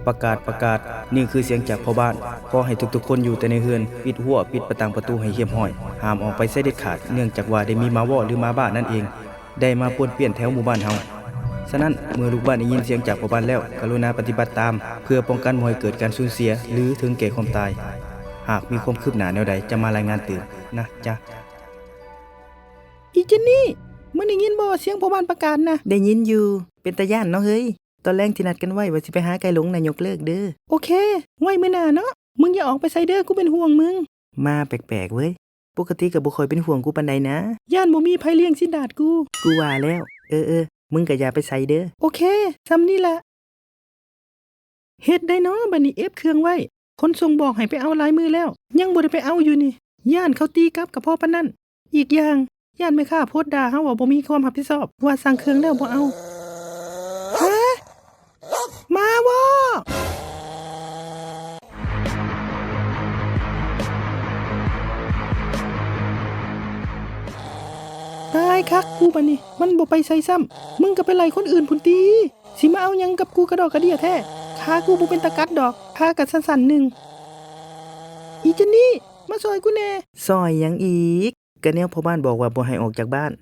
ປະກາດ, ປະກາດ, ນີ້ຄືສຽງຈາກພໍ່ບ້ານ. ຂໍໃຫ້ທຸກໆຄົນຢູ່ແຕ່ໃນເຮືອນ, ປິດຮົ້ວ, ປິດປະຕາງປະຕູໃຫ້ຮຽບຮ້ອຍ. ຫ້າມອອກໄປໃສເດັດຂາດ, ເນື່ອງຈາກວ່າໄດ້ມີໝາວໍ້ ຫຼື ໝາບ້ານັ້ນເອງ ໄດ້ມາປ້ວນປ່ຽນແຖວໝູ່ບ້ານເຮົາ. ສະນັ້ນ, ເມື່ອລູກບ້ານໄດ້ຍິນສຽງຈາກພໍ່ບ້ານແລ້ວ, ກະລຸນາປະຕິບັດຕາມ ເພື່ອປ້ອງກັນບໍ່ໃຫ້ເກີດການສູນເສຍ ຫຼື ເຖິງແກ່ຄວາມຕາຍ. ຫາກມີຄວາມຄືບໜ້າແນວໃດ, ຈະມາລາຍງານຕື່ມນະຈ໊ະ. ອີເຈນນີ້, ມຶງໄດ້ຍິນບໍ່ສຽງພໍ່ບ້ານປະກາດນະ? ໄດ້ຍິນຢູ່. ເປັນຕາຢ້ານເນາະເຮີ້ຍ. ຕອນແລງທີ່ນັດກັນໄວ້ວ່າຊິໄປຫາໄກ່ຫຼົງນະ ຍົກເລີກເດີ້. ໂອເຄ, ໄວ້ມື້ໜ້າເນາະ. ມຶງຢ່າອອກໄປໃສເດີ້, ກູເປັນຫ່ວງມຶງ. ມາແປກໆເວີຍ. ປົກກະຕິກໍບໍ່ຄ່ອຍເປັນຫ່ວງກູປານໃດນະ. ຢ້ານບໍ່ມີໃຜລ້ຽງຊິນດາດກູ. ກູວ່າແລ້ວ. ເອີໆ, ມຶງກໍຢ່າໄປໃສເດີ້. ໂອເຄ, ສ່ຳນີ້ລະ. ເຮັດໄດ໋ເນາະ ບາດນີ້ເອັບເຄື່ອງໄວ້. ຂົນສົ່ງບອກໃຫ້ໄປເອົາຫຼາຍມື້ແລ້ວ, ຍັງບໍ່ໄດ້ໄປເອົາຢູ່ນີ້. ຢ້ານເຂົາຕີກັບກໍພໍປານນັ້ນ. ອີກຢ່າງ, ຢ້ານແມ່ຄ້າໂພສດ່າເຮົາວ່າບໍ່ມີຄວາມຮັບຜິດຊອບ, ວ່າສັ່ງເຄື່ອງແລ້ວບໍ່ເອົາ. ຮະ? ໝາວໍ້! ຕາຍຄັກກູບາດນີ້, ມັນບໍ່ໄປໃສຊ້ຳ. ມຶງກໍໄປໄລ່ຄົນອື່ນພຸ້ນຕິ. ຊິມາເອົາຫຍັງກັບກູກະດອກກະເດຍແທ້? ຂາກູບໍ່ເປັນຕາກັດດອກ, ຂາກໍສັ້ນໆໜຶ່ງ. ອີເຈນນີ້, ມາຊ່ອຍກູແດ່. ຊ່ອຍຫຍັງອີກ? ກະແນວພໍ່ບ້ານບອກວ່າບໍ່ໃຫ້ອອກຈາກບ້ານ,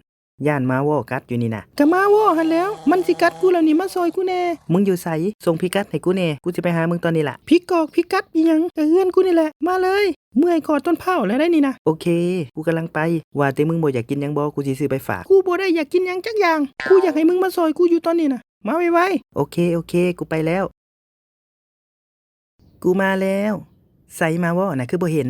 ຢ້ານໝາວໍ້ກັດຢູ່ນີ້ນະ. ກະໝາວໍ້ຫັ້ນແຫຼ້ວ, ມັນຊິກັດກູແລ້ວນີ້, ມາຊ່ອຍກູແດ່. ມຶງຢູ່ໃສ? ສົ່ງພິກັດໃຫ້ກູແດ່, ກູຊິໄປຫາມຶງຕອນນີ້ລະ. ພິກອກພິກັດອີ່ຫຍັງ? ກະເຮືອນກູນີ້ແຫຼະ, ມາເລີຍ. ເມື່ອຍກໍຕົ້ນພ້າວແລ້ວໄດ໋ນີ້ນະ. ໂອເຄ, ກູກຳລັງໄປ. ວ່າແຕ່ມຶງບໍ່ຢາກກິນຫຍັງບໍ່? ກູຊິຊື້ໄປຝາກ. ກູບໍ່ໄດ້ຢາກກິນຫຍັງຈັກຢ່າງ. ກູຢາກໃຫ້ມຶງມາຊ່ອຍກູຢູ່ຕອນນີ້ນະ. ມາໄວໆ. ໂອເຄ, ໂອເຄ, ກູໄປແລ້ວ. ກູມາແລ້ວ. ໃສໝາວໍ້ນະ ຄືບໍ່ເຫັນ?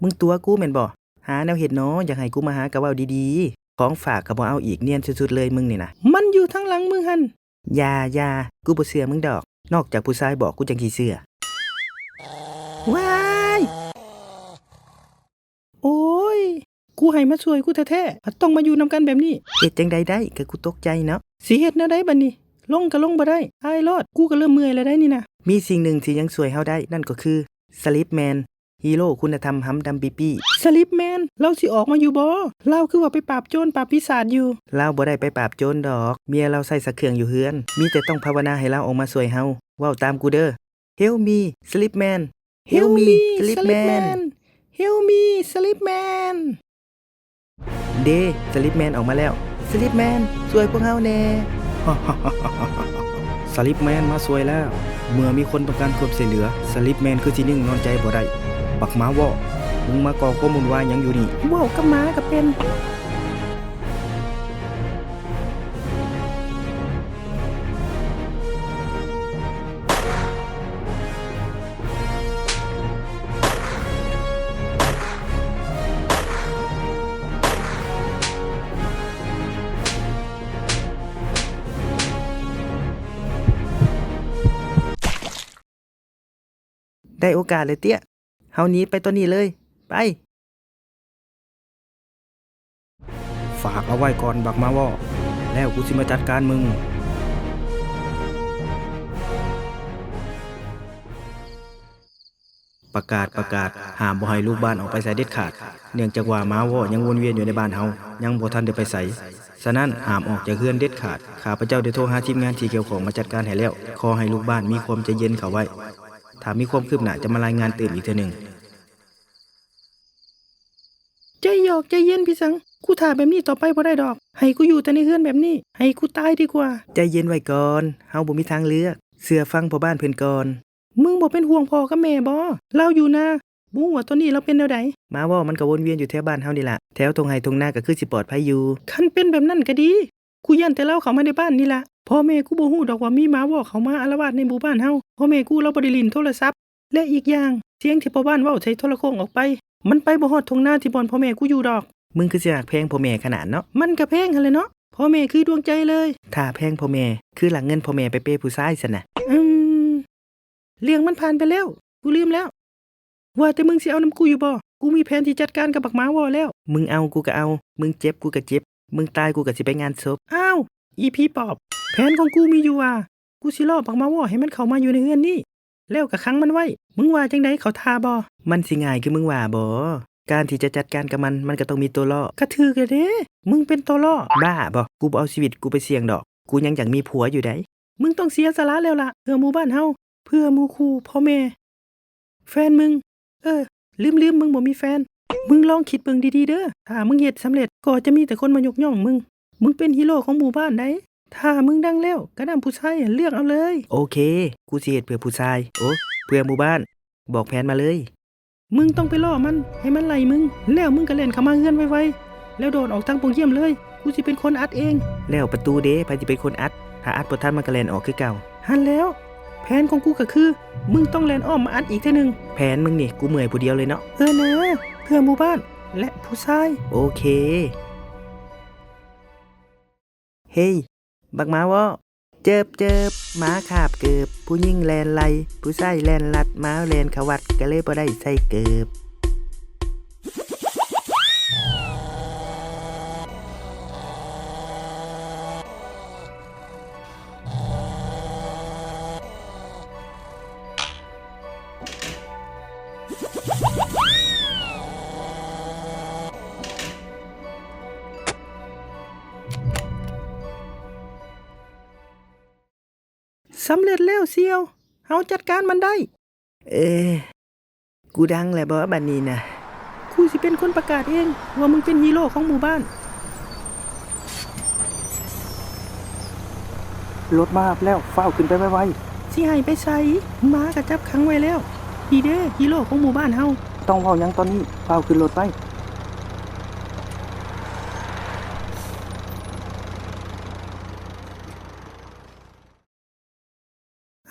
ມຶງຕົວະກູແມ່ນບໍ່? ຫາແນວເຮັດເນາະ, ຢາກໃຫ້ກູມາຫາກໍເວົ້າດີໆ. ຂອງຝາກກໍບໍ່ເອົາອີກ, ນຽນສຸດໆເລີຍມຶງນີ້ນະ. ມັນຢູ່ທາງຫຼັງມຶງຫັ້ນ. ຢ່າ, ຢ່າ, ກູບໍ່ເຊື່ອມຶງດອກ. ນອກຈາກຜູ້ຊາຍບອກ, ກູຈັ່ງຊິເຊື່ອ. ວ້າຍ! ໂອ້ຍ! ກູໃຫ້ມາຊ່ວຍກູແທ້ໆ, ພັດຕ້ອງມາຢູ່ນຳກັນແບບນີ້. ເຮັດຈັ່ງໃດໄດ້, ກະກູຕົກໃຈເນາະ. ຊິເຮັດແນວໃດບາດນີ້? ລົງກະລົງບໍ່ໄດ້, ຕາຍໂລດ, ກູກະເລີ່ມເມື່ອຍແລ້ວໄດ໋ນີ້ນະ. ມີສິ່ງໜຶ່ງທີ່ຍັງຊ່ວຍເຮົາໄດ້, ນັ້ນກໍຄື ສະລິບແມນ, ຮີໂຣຄຸນນະທຳຫຳດຳປີໆ. ສະລິບແມນ? ລາວຊິອອກມາຢູ່ບໍ່? ລາວຄືວ່າໄປປາບໂຈນປາບປີສາດຢູ່. ລາວບໍ່ໄດ້ໄປປາບໂຈນດອກ, ເມຍລາວໃຊ້ຊັກເຄື່ອງຢູ່ເຮືອນ. ມີແຕ່ຕ້ອງພາວະນາໃຫ້ລາວອອກມາຊ່ວຍເຮົາ. ເວົ້າຕາມກູເດີ້. Help me, Slipman! Help me, Slipman! Help me, Slipman! ເດ, ສະລິບແມນອອກມາແລ້ວ. ສະລິບແມນ, ຊ່ວຍພວກເຮົາແດ່. ສະລິບແມນມາຊ່ວຍແລ້ວ. ເມື່ອມີຄົນຕ້ອງການຄວາມຊ່ວຍເຫຼືອ, ສະລິບແມນຄືຊິນິ່ງນອນໃຈບໍ່ໄດ້. ບັກໝາວໍ້, ມຶງມາກໍ່ຄວາມວຸ່ນວາຍຫຍັງຢູ່ນີ້? ເວົ້າກັບໝາກໍເປັນ. ໄດ້ໂອກາດແລ້ວເຕ້ຍ. ເຮົາໜີໄປຕອນນີ້ເລີຍ. ໄປ. ຝາກເອົາໄວ້ກ່ອນບັກໝາວໍ້, ແລ້ວກູຊິມາຈັດການມຶງ. ປະກາດ, ປະກາດ, ຫ້າມບໍ່ໃຫ້ລູກບ້ານອອກໄປໃສເດັດຂາດ, ເນື່ອງຈາກວ່າໝາວໍ້ຍັງວົນວຽນຢູ່ໃນບ້ານເຮົາ, ຍັງບໍ່ທັນໄດ້ໄປໃສ. ສະນັ້ນ, ຫ້າມອອກຈາກເຮືອນເດັດຂາດ. ຂ້າພະເຈົ້າໄດ້ໂທຫາທີມງານທີ່ກ່ຽວຂ້ອງມາຈັດການໃຫ້ແລ້ວ. ຂໍໃຫ້ລູກບ້ານມີຄວາມໃຈເຢັນເຂົ້າໄວ້. ຖ້າມີຄວາມຄືບໜ້າຈະມາລາຍງານຕື່ມອີກເທື່ອໜຶ່ງ. ໃຈຢອກໃຈເຢັນພີ່ສັງ, ກູຖ້າແບບນີ້ຕໍ່ໄປບໍ່ໄດ້ດອກ. ໃຫ້ກູຢູ່ແຕ່ໃນເຮືອນແບບນີ້, ໃຫ້ກູຕາຍດີກວ່າ. ໃຈເຢັນໄວ້ກ່ອນ, ເຮົາບໍ່ມີທາງເລືອກ. ເຊື່ອຟັງພໍ່ບ້ານເພິ່ນກ່ອນ. ມຶງບໍ່ເປັນຫ່ວງພໍ່ກັບແມ່ບໍ? ລາວຢູ່ນາ, ບໍ່ຮູ້ວ່າຕອນນີ້ລາວເປັນແນວໃດ. ໝາວໍ້ມັນກໍວົນວຽນຢູ່ແຖວບ້ານເຮົານີ້ລະ, ແຖວທົ່ງໄຮ່ທົ່ງນາກໍຄືຊິປອດໄພຢູ່. ຄັນເປັນແບບນັ້ນກໍດີ. ກູຢ້ານແຕ່ລາວເຂົ້າມາໃນບ້ານນີ້ລະ. ພໍ່ແມ່ກູບໍ່ຮູ້ດອກວ່າມີໝາວໍ້ເຂົ້າມາອາລະວາດໃນໝູ່ບ້ານເຮົາ. ພໍ່ແມ່ກູລາວບໍ່ໄດ້ຫຼິ້ນໂທລະສັບ. ແລະ ອີກຢ່າງ, ສຽງທີ່ພໍ່ບ້ານເວົ້າໃສ່ໂທລະໂຄ່ງອອກໄປ, ມັນໄປບໍ່ຮອດທົ່ງນາທີ່ບ່ອນພໍ່ແມ່ກູຢູ່ດອກ. ມຶງຄືຊິຮັກແພງພໍ່ແມ່ຂະໜາດເນາະ. ມັນກະແພງຫັ້ນແຫຼະເນາະ, ພໍ່ແມ່ຄືດວງໃຈເລີຍ. ຖ້າແພງພໍ່ແມ່, ຄືລັກເງິນພໍ່ແມ່ໄປເປຜູ້ຊາຍຊັ້ນນະ. ອືມ. ເລື່ອງມັນຜ່ານໄປແລ້ວ, ກູລືມແລ້ວ. ວ່າແຕ່ມຶງຊິເອົານຳກູຢູ່ບໍ່? ກູມີແຜນທີ່ຈັດການກັບບັກໝາວໍ້ແລ້ວ. ມຶງເອົາກູກໍເອົາ, ມຶງເຈັບກູກໍເຈັບ, ມຶງຕາຍກູກໍຊິໄປງານສົບ. ອ້າວ! ອີຜີປອບ! ແຜນຂອງກູມີຢູ່ວ່າ, ກູຊິຫຼໍ່ບັກໝາວໍ້ໃຫ້ມັນເຂົ້າມາຢູ່ໃນເຮືອນນີ້, ແລ້ວກໍຂັງມັນໄວ້. ມຶງວ່າຈັ່ງໃດ? ເຂົ້າທ່າບໍ່? ມັນຊິງ່າຍຄືມຶງວ່າບໍ? ການທີ່ຈະຈັດການກັບມັນ, ມັນກໍຕ້ອງມີໂຕຫຼໍ່. ກະຖືກແລ້ວເດ້, ມຶງເປັນໂຕຫຼໍ່. ບ້າບໍ? ກູບໍ່ເອົາຊີວິດກູໄປສ່ຽງດອກ. ກູຍັງຢາກມີຜົວຢູ່ໃດ໋. ມຶງຕ້ອງເສຍສະຫຼະແລ້ວລະ, ເພື່ອໝູ່ບ້ານເຮົາ, ເພື່ ພື່ອໝູ່ຄູ່ພໍ່ແມ່ ແຟນມຶງ ເອີ ລືມໆ ມຶງບໍ່ມີແຟນ. ມຶງລອງຄິດເບິ່ງດີໆເດີ. ຖ້າມຶງເຮັດສຳເລັດ ກໍຈະມີແຕ່ຄົນມາຍົກຍ້ອງມຶງ. ມຶງເປັນຮີໂຣຂອງໝູ່ບ້ານໃດ໋. ຖ້າມຶງດັງແລ້ວ ກະນຳຜູ້ຊາຍເລືອກເອົາເລີຍ. ໂອເຄ ກູຊິເຮັດເພື່ອຜູ້ຊາຍ ໂອ້ ເພື່ອໝູ່ບ້ານ. ບອກແຜນມາເລີຍ. ມຶງຕ້ອງໄປລໍ້ມັນ ໃຫ້ມັນໄລ່ມຶງ ແລ້ວມຶງກະແລ່ນເຂົ້າມາເຮືອນໄວໆ ແລ້ວໂດດອອກທາງປ່ອງຢ້ຽມເລີຍ. ກູຊິເປັນຄົນອັດເອງ. ແລ້ວປະຕູເດ ໃຜຊິເປັນຄົນອັດ? ຖ້າອັດບໍ່ທັນມັນກະແລ່ນອອກຄືເກົ່າ. ຫັ້ນແລ້ວ ແຜນຂອງກູກະຄື ມຶງຕ້ອງແລ່ນອ້ອມມາອັດອີກເທື່ອໜຶ່ງ. ແຜນມຶງນີ້ ກູເມື່ອຍຜູ້ດຽວເລີຍເນາະ. ເອີນາ ເພື່ອໝູ່ບ້ານ ແລະ ຜູ້ຊາຍ. ໂອເຄ. ເຮີ້ຍ ບັກໝາວໍ້ ເຈີບໆ ໝາຄາບເກີບ ຜູ້ຍິງແລ່ນໄລ່ ຜູ້ຊາຍແລ່ນລັດ ໝາແລ່ນເຂົ້າວັດ ກະເລີຍບໍ່ໄດ້ໃສ່ເກີບ. ສຳເລັດແລ້ວສ່ຽວ ເຮົາຈັດການມັນໄດ້. ເອີ ກູດັງແລ້ວບໍບັດນີ້ນະ? ກູຊິເປັນຄົນປະກາດເອງວ່າມຶງເປັນຮີໂຣຂອງໝູ່ບ້ານ. ລົດມາຮັບແລ້ວ ຟ້າວຂຶ້ນໄປໄວໆ. ຊິໃຫ້ໄປໃສ? ໝາກະຈັບຂັງໄວ້ແລ້ວ. ນີ້ເດ້ ຮີໂຣຂອງໝູ່ບ້ານເຮົາ. ຕ້ອງເວົ້າຫຍັງຕອນນີ້ ຟ້າວຂຶ້ນລົດໄປ.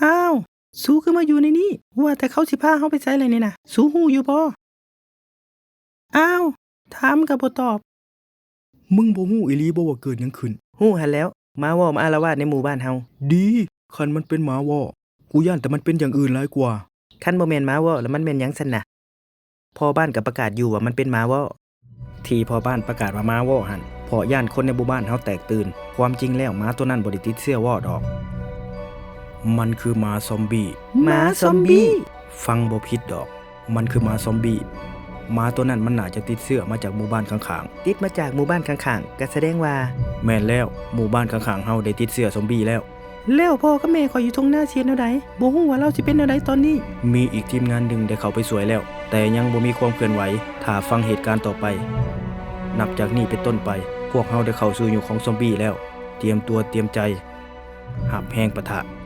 ອ້າວ ສູຄືມາຢູ່ໃນນີ້? ວ່າແຕ່ເຂົາຊິພາເຮົາໄປໃສລະນີ້ນະ? ສູຮູ້ຢູ່ບໍ່? ອ້າວ ຖາມກະບໍ່ຕອບ. ມຶງບໍ່ຮູ້ອີ່ຫຼີບໍ່ວ່າເກີດຫຍັງຂຶ້ນ? ຮູ້ຫັ້ນແຫຼ້ວ ໝາວໍ້ມາອາລະວາດໃນໝູ່ບ້ານເຮົາ. ດີ ຄັນມັນເປັນໝາວໍ້ ກູຢ້ານແຕ່ມັນເປັນຢ່າງອື່ນຫຼາຍກວ່າ. ຄັນບໍ່ແມ່ນໝາວໍ້ ລະມັນແມ່ນຫຍັງຊັ້ນນະ? ພໍ່ບ້ານກະປະກາດຢູ່ວ່າມັນເປັນໝາວໍ້. ທີ່ພໍ່ບ້ານປະກາດວ່າໝາວໍ້ຫັ້ນ ເພາະຢ້ານຄົນໃນໝູ່ບ້ານເຮົາແຕກຕື່ນ. ຄວາມຈິງແລ້ວໝາໂຕນັ້ນບໍ່ໄດ້ຕິດເຊື້ອວໍ້ດອກ. ມັນຄືໝາຊອມບີ້. ໝາຊອມບີ້? ຟັງບໍ່ຜິດດອກ. ມັນຄືໝາຊອມບີ້. ໝາໂຕນັ້ນມັນໜ້າຈະຕິດເຊື້ອມາຈາກໝູ່ບ້ານຂ້າງໆ. ຕິດມາຈາກໝູ່ບ້ານຂ້າງໆ ກະສະແດງວ່າ. ແມ່ນແລ້ວ, ໝູ່ບ້ານຂ້າງໆເຮົາໄດ້ຕິດເຊື້ອຊອມບີ້ແລ້ວ. ແລ້ວພໍ່ກັບແມ່ຂ້ອຍຢູ່ທົ່ງນາຊິເຮັດແນວໃດ? ບໍ່ຮູ້ວ່າລາວຊິເປັນແນວໃດຕອນນີ້. ມີອີກທີມງານໜຶ່ງໄດ້ເຂົ້າໄປຊ່ວຍແລ້ວ, ແຕ່ຍັງບໍ່ມີຄວາມເຄື່ອນໄຫວ. ຖ້າຟັງເຫດການຕໍ່ໄປ. ນັບຈາກນີ້ເປັນຕົ້ນໄປ, ພວກເຮົາໄດ້ເຂົ້າສູ່ຍຸກຂອງຊອມບີ້ແລ້ວ. ຕຽມຕົວຕຽມໃຈ. ຮັບແຮງປະທະ.